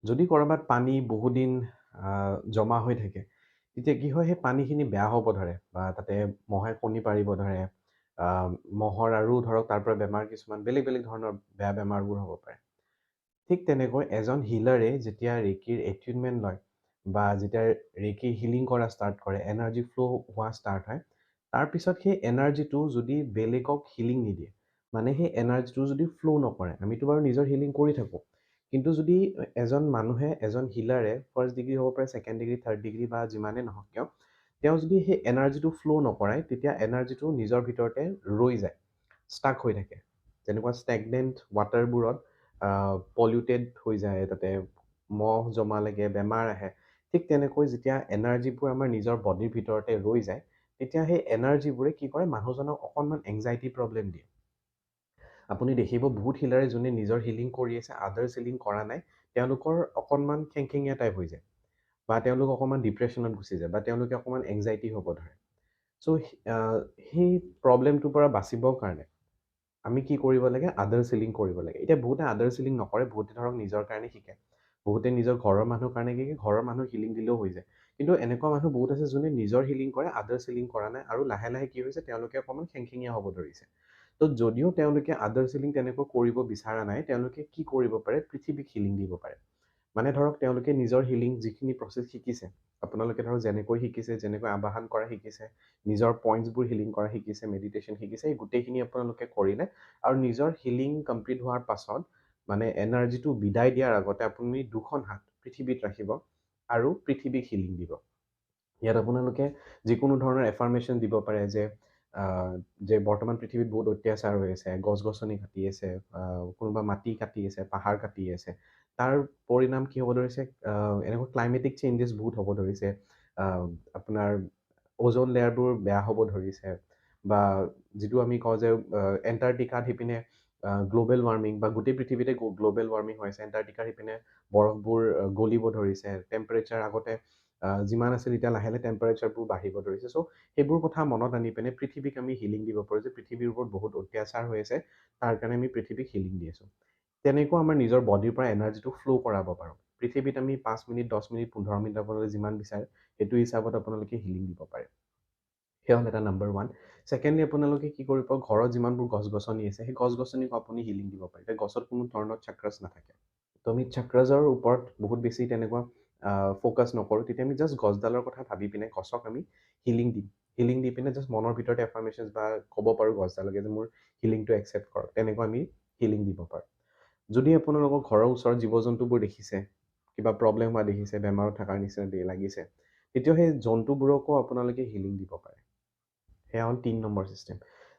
যদি ক'ৰবাত পানী বহুদিন জমা হৈ থাকে, তেতিয়া কি হয়, সেই পানীখিনি বেয়া হ'ব ধৰে বা তাতে মহে কণী পাৰিব ধৰে। মহৰ আৰু ধৰক তাৰ পৰা বেমাৰ কিছুমান বেলেগ বেলেগ ধৰণৰ বেয়া বেমাৰবোৰ হ'ব পাৰে। ঠিক তেনেকৈ এজন হিলাৰে যেতিয়া ৰেকিৰ এটিউনমেণ্ট লয় বা যেতিয়া ৰেকি হিলিং কৰা ষ্টাৰ্ট কৰে, এনাৰ্জি ফ্ল' হোৱা ষ্টাৰ্ট হয়, তাৰপিছত সেই এনাৰ্জিটো যদি বেলেগক হিলিং নিদিয়ে, মানে সেই এনাৰ্জিটো যদি ফ্ল' নকৰে, আমিতো বাৰু নিজৰ হিলিং কৰি থাকোঁ, কিন্তু যদি এজন মানুহে, এজন হিলাৰে, ফাৰ্ষ্ট ডিগ্ৰী হ'ব পাৰে, ছেকেণ্ড ডিগ্ৰী, থাৰ্ড ডিগ্ৰী বা যিমানেই নহওক কিয়, তেওঁ যদি সেই এনাৰ্জিটো ফ্ল' নকৰায়, তেতিয়া এনাৰ্জিটো নিজৰ ভিতৰতে ৰৈ যায়, ষ্টাক হৈ থাকে। যেনেকুৱা ষ্টেগনেণ্ট ৱাটাৰবোৰত পলিউটেড হৈ যায়, তাতে মহ জমা লাগে, বেমাৰ আহে, ঠিক তেনেকৈ যেতিয়া এনাৰ্জিবোৰ আমাৰ নিজৰ বডিৰ ভিতৰতে ৰৈ যায়, তেতিয়া সেই এনাৰ্জিবোৰে কি কৰে, মানুহজনক অকণমান এংজাইটি প্ৰব্লেম দিয়ে। আপুনি দেখিব বহুত হিলাৰে যোনে নিজৰ হিলিং কৰি আছে, আদাৰ্ছ হিলিং কৰা নাই, তেওঁলোকৰ অকণমান খেংখেঙীয়া টাইপ হৈ যায় বা তেওঁলোক অকণমান ডিপ্ৰেশ্যনত গুচি যায় বা তেওঁলোকে অকণমান এংজাইটি হ'ব ধৰে। চ' সেই প্ৰব্লেমটোৰ পৰা বাচিবৰ কাৰণে আমি কি কৰিব লাগে? আদাৰ্ছ হিলিং কৰিব লাগে। এতিয়া বহুতে আদাৰ্ছ হিলিং নকৰে, বহুতে ধৰক নিজৰ কাৰণে শিকে, বহুতে নিজৰ ঘৰৰ মানুহৰ কাৰণে শিকে, ঘৰৰ মানুহ হিলিং দিলেও হৈ যায়। কিন্তু এনেকুৱা মানুহ বহুত আছে যোনে নিজৰ হিলিং কৰে, আদাৰ্ছ হিলিং কৰা নাই, আৰু লাহে লাহে কি হৈছে, তেওঁলোকে অকণমান খেংখেঙীয়া হ'ব ধৰিছে। তো যদিও তেওঁলোকে আদাৰ্ছ হিলিং তেনেকৈ কৰিব বিচৰা নাই, তেওঁলোকে কি কৰিব পাৰে? পৃথিৱীক হিলিং দিব পাৰে। মানে ধৰক তেওঁলোকে নিজৰ হিলিং যিখিনি প্ৰচেছ শিকিছে, আপোনালোকে ধৰক যেনেকৈ শিকিছে, যেনেকৈ আবাহন কৰা শিকিছে, নিজৰ পইণ্টছবোৰ হিলিং কৰা শিকিছে, মেডিটেশ্যন শিকিছে, এই গোটেইখিনি আপোনালোকে কৰিলে আৰু নিজৰ হিলিং কমপ্লিট হোৱাৰ পাছত, মানে এনাৰ্জিটো বিদায় দিয়াৰ আগতে আপুনি দুখন হাত পৃথিৱীত ৰাখিব আৰু পৃথিৱীক হিলিং দিব। ইয়াত আপোনালোকে যিকোনো ধৰণৰ এফাৰ্মেশ্যন দিব পাৰে যে বৰ্তমান পৃথিৱীত বহুত অত্যাচাৰ হৈ আছে, গছ গছনি কাটি আছে, কোনোবা মাটি কাটি আছে, পাহাৰ কাটি আছে, তাৰ পৰিণাম কি হ'ব ধৰিছে, এনেকুৱা ক্লাইমেটিক চেঞ্জেছ বহুত হ'ব ধৰিছে, আপোনাৰ অ'জন লেয়াৰবোৰ বেয়া হ'ব ধৰিছে, বা যিটো আমি কওঁ যে এণ্টাৰ্কটিকাত সিপিনে গ্ল'বেল ৱাৰ্মিং বা গোটেই পৃথিৱীতে গ্ল'বেল ৱাৰ্মিং হৈ আছে, এণ্টাৰ্কটিকাৰ সিপিনে বৰফবোৰ গলিব ধৰিছে, টেম্পাৰেচাৰ আগতে যিমান আছিল এতিয়া লাহে লাহে টেম্পাৰেচাৰবোৰ বাঢ়িব ধৰিছে। চ' সেইবোৰ কথা মনত আনি পিনে পৃথিৱীক আমি হিলিং দিব পাৰোঁ যে পৃথিৱীৰ ওপৰত বহুত অত্যাচাৰ হৈ আছে, তাৰ কাৰণে আমি পৃথিৱীক হিলিং দি আছোঁ। তেনেকুৱা আমাৰ নিজৰ বডিৰ পৰা এনাৰ্জিটো ফ্ল' কৰাব পাৰোঁ। পৃথিৱীত আমি 5 মিনিট, 10 মিনিট, 15 মিনিট আপোনালোকে যিমান বিচাৰে সেইটো হিচাপত আপোনালোকে হিলিং দিব পাৰে। সেয়া হ'ল এটা নাম্বাৰ 1। ছেকেণ্ডলি আপোনালোকে কি কৰিব, ঘৰত যিমানবোৰ গছ গছনি আছে সেই গছ গছনিকো আপুনি হিলিং দিব পাৰে। এতিয়া গছত কোনো ধৰণৰ চাক্ৰাছ নাথাকে, তো আমি চাক্ৰাছৰ ওপৰত বহুত বেছি তেনেকুৱা ফ'কাছ নকৰোঁ। তেতিয়া আমি জাষ্ট গছডালৰ কথা ভাবি পিনে গছক আমি হিলিং দিম। হিলিং দি পিনে জাষ্ট মনৰ ভিতৰতে এফাৰ্মেশ্যনছ বা ক'ব পাৰোঁ গছডালকে যে মোৰ হিলিংটো একচেপ্ট কৰক, তেনেকুৱা আমি হিলিং দিব পাৰোঁ। যদি আপোনালোকৰ ঘৰৰ ওচৰত জীৱ জন্তুবোৰ দেখিছে, কিবা প্ৰব্লেম হোৱা দেখিছে, বেমাৰত থকাৰ নিচিনা লাগিছে, তেতিয়া সেই জন্তুবোৰকো আপোনালোকে হিলিং দিব পাৰে। সেয়া হ'ল 3 নম্বৰ ছিষ্টেম।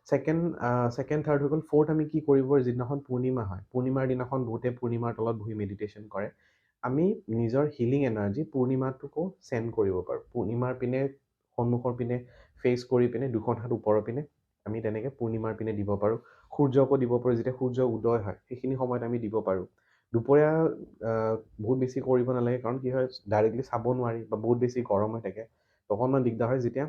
ছেকেণ্ড থাৰ্ড হৈ গ'ল। ফ'ৰ্থ আমি কি কৰিব, যিদিনাখন পূৰ্ণিমা হয়, পূৰ্ণিমাৰ দিনাখন বহুতে পূৰ্ণিমাৰ তলত বহি মেডিটেশ্যন কৰে। আমি নিজৰ হিলিং এনাৰ্জি পূৰ্ণিমাটোকো চেণ্ড কৰিব পাৰোঁ। পূৰ্ণিমাৰ পিনে, সন্মুখৰ পিনে ফেচ কৰি পিনে দুখন হাত ওপৰৰ পিনে আমি তেনেকৈ পূৰ্ণিমাৰ পিনে দিব পাৰোঁ। সূৰ্যকো দিব পাৰোঁ, যেতিয়া সূৰ্য উদয় হয় সেইখিনি সময়ত আমি দিব পাৰোঁ। দুপৰীয়া বহুত বেছি কৰিব নালাগে, কাৰণ কি হয় ডাইৰেক্টলি চাব নোৱাৰি বা বহুত বেছি গৰম হৈ থাকে, অকণমান দিগদাৰ হয়। যেতিয়া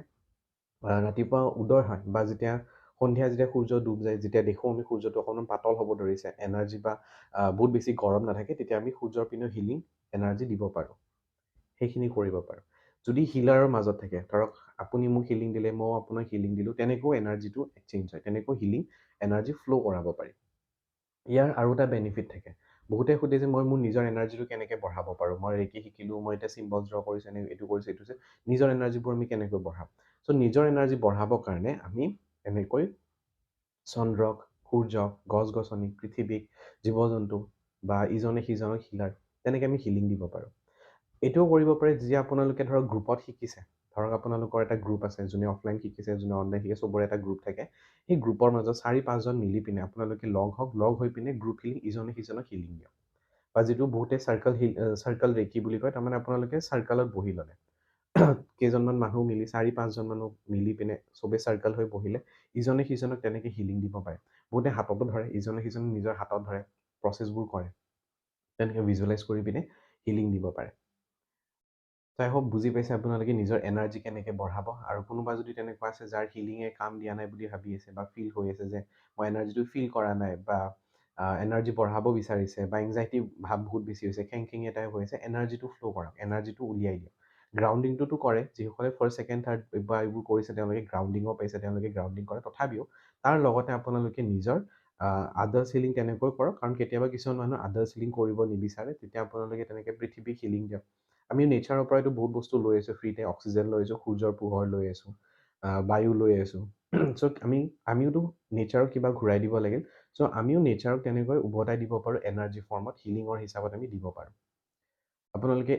ৰাতিপুৱা উদয় হয় বা যেতিয়া সন্ধিয়া যেতিয়া সূৰ্য ডুব যায়, যেতিয়া দেখোঁ আমি সূৰ্যটো অকণমান পাতল হ'ব ধৰিছে, এনাৰ্জি বা বহুত বেছি গৰম নাথাকে, তেতিয়া আমি সূৰ্যৰ পিনেও হিলিং এনাৰ্জি দিব পাৰোঁ। সেইখিনি কৰিব পাৰোঁ। যদি হিলাৰৰ মাজত থাকে, ধৰক আপুনি মোক হিলিং দিলে, ময়ো আপোনাক হিলিং দিলোঁ, তেনেকৈও এনাৰ্জিটো এক্সচেঞ্জ হয়, তেনেকৈও হিলিং এনাৰ্জি ফ্ল' কৰাব পাৰি। ইয়াৰ আৰু এটা বেনিফিট থাকে। বহুতে সোধে যে মই মোৰ নিজৰ এনাৰ্জিটো কেনেকৈ বঢ়াব পাৰোঁ, মই ৰেকি শিকিলোঁ, মই এতিয়া চিম্বলছ ড্ৰ কৰিছোঁ, এনে এইটো কৰিছোঁ, এইটো কৰিছোঁ, নিজৰ এনাৰ্জিবোৰ আমি কেনেকৈ বঢ়াম? চ' নিজৰ এনাৰ্জি বঢ়াবৰ কাৰণে আমি এনেকৈ চন্দ্ৰক, সূৰ্যক, গছ গছনিক, পৃথিৱীক, জীৱ জন্তু বা ইজনে সিজনক হিলাৰ, তেনেকৈ আমি হিলিং দিব পাৰোঁ। এইটোও কৰিব পাৰে যে আপোনালোকে ধৰক গ্ৰুপত শিকিছে, ধৰক আপোনালোকৰ এটা গ্ৰুপ আছে, যোনে অফলাইন শিকিছে, যোনে অনলাইন শিকিছে, চবৰে এটা গ্ৰুপ থাকে। সেই গ্ৰুপৰ মাজত 4-5জন মিলি পিনে আপোনালোকে লগ হওক, লগ হৈ পিনে গ্ৰুপ হিলিং, ইজনে সিজনক হিলিং দিয়ক। বা যিটো বহুতে চাৰ্কল ৰেকি বুলি কয়, তাৰমানে আপোনালোকে চাৰ্কলত বহি ল'লে, কেইজনমান মানুহ মিলি, 4-5জন মানুহ মিলি পিনে চবেই চাৰ্কল হৈ বহিলে ইজনে সিজনক তেনেকৈ হিলিং দিব পাৰে। বহুতে হাততো ধৰে, ইজনে সিজনে নিজৰ হাতত ধৰে, প্ৰচেছবোৰ কৰে, তেনেকৈ ভিজুৱেলাইজ কৰি পিনে হিলিং দিব পাৰে। আই হোপ বুজি পাইছে আপোনালোকে নিজৰ এনাৰ্জি কেনেকৈ বঢ়াব। আৰু কোনোবা যদি তেনেকুৱা আছে যাৰ হিলিঙে কাম দিয়া নাই বুলি ভাবি আছে বা ফিল হৈ আছে যে মই এনাৰ্জিটো ফিল কৰা নাই বা এনাৰ্জি বঢ়াব বিচাৰিছে বা এংজাইটি ভাৱ বহুত বেছি হৈছে, খেংখেঙীয়া টাইপ হৈ আছে, এনাৰ্জিটো ফ্ল' কৰক, এনাৰ্জিটো উলিয়াই দিয়ক। গ্ৰাউণ্ডিংটোতো কৰে, যিসকলে ফাৰ্ষ্ট, ছেকেণ্ড, থাৰ্ড বা এইবোৰ কৰিছে তেওঁলোকে গ্ৰাউণ্ডিঙো পাইছে, তেওঁলোকে গ্ৰাউণ্ডিং কৰে। তথাপিও তাৰ লগতে আপোনালোকে নিজৰ আদাৰ্ছ হিলিং তেনেকৈ কৰক, কাৰণ কেতিয়াবা কিছুমান মানুহ আদাৰ্ছ হিলিং কৰিব নিবিচাৰে, তেতিয়া আপোনালোকে তেনেকৈ পৃথিৱীক হিলিং দিয়ক। আমি নেচাৰৰ পৰাইতো বহুত বস্তু লৈ আছোঁ ফ্ৰীতে, অক্সিজেন লৈ আছোঁ, সূৰ্যৰ পোহৰ লৈ আছোঁ, বায়ু লৈ আছোঁ। চ' আমিওতো নেচাৰক কিবা ঘূৰাই দিব লাগিল। চ' আমিও নেচাৰক তেনেকৈ উভতাই দিব পাৰোঁ, এনাৰ্জি ফৰ্মত, হিলিঙৰ হিচাপত আমি দিব পাৰোঁ। আপোনালোকে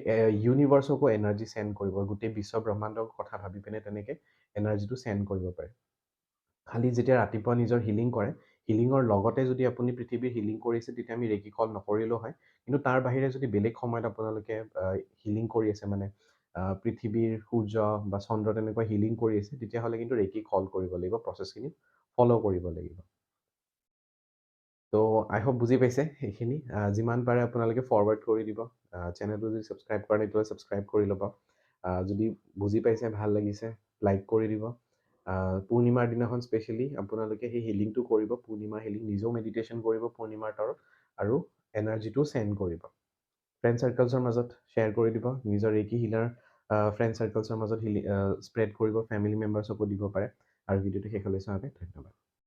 ইউনিভাৰ্চকো এনাৰ্জি চেণ্ড কৰিব, গোটেই বিশ্ব ব্ৰহ্মাণ্ডৰ কথা ভাবি পিনে তেনেকৈ এনাৰ্জিটো চেণ্ড কৰিব পাৰে। খালি যেতিয়া ৰাতিপুৱা নিজৰ হিলিং কৰে, হিলিঙৰ লগতে যদি আপুনি পৃথিৱীৰ হিলিং কৰিছে, তেতিয়া আমি ৰেকি কল নকৰিলেও হয়। কিন্তু তাৰ বাহিৰে যদি বেলেগ সময়ত আপোনালোকে হিলিং কৰি আছে, মানে পৃথিৱীৰ সূৰ্য বা চন্দ্ৰ তেনেকুৱা হিলিং কৰি আছে, তেতিয়াহ'লে কিন্তু ৰেকি কল কৰিব লাগিব, প্ৰচেছখিনি ফ'ল' কৰিব লাগিব। ত' আই হোপ বুজি পাইছে সেইখিনি। যিমান পাৰে আপোনালোকে ফৰৱাৰ্ড কৰি দিব। চেনেলটো যদি ছাবস্ক্ৰাইব কৰা নাই, তেতিয়াহ'লে ছাবস্ক্ৰাইব কৰি ল'ব। যদি বুজি পাইছে, ভাল লাগিছে, লাইক কৰি দিব। পূৰ্ণিমাৰ দিনাখন স্পেচিয়েলি আপোনালোকে সেই হিলিংটো কৰিব, পূৰ্ণিমা হিলিং, নিজেও মেডিটেশ্যন কৰিব পূৰ্ণিমাৰ তৰত আৰু এনাৰ্জিটো চেণ্ড কৰিব। ফ্ৰেণ্ড চাৰ্কলছৰ মাজত শ্বেয়াৰ কৰি দিব, নিজৰ ৰেকি হিলাৰ ফ্ৰেণ্ড চাৰ্কলছৰ মাজত হিলি স্প্ৰেড কৰিব, ফেমিলি মেম্বাৰ্ছকো দিব পাৰে। আৰু ভিডিঅ'টো শেষলৈ চোৱাৰ বাবে ধন্যবাদ।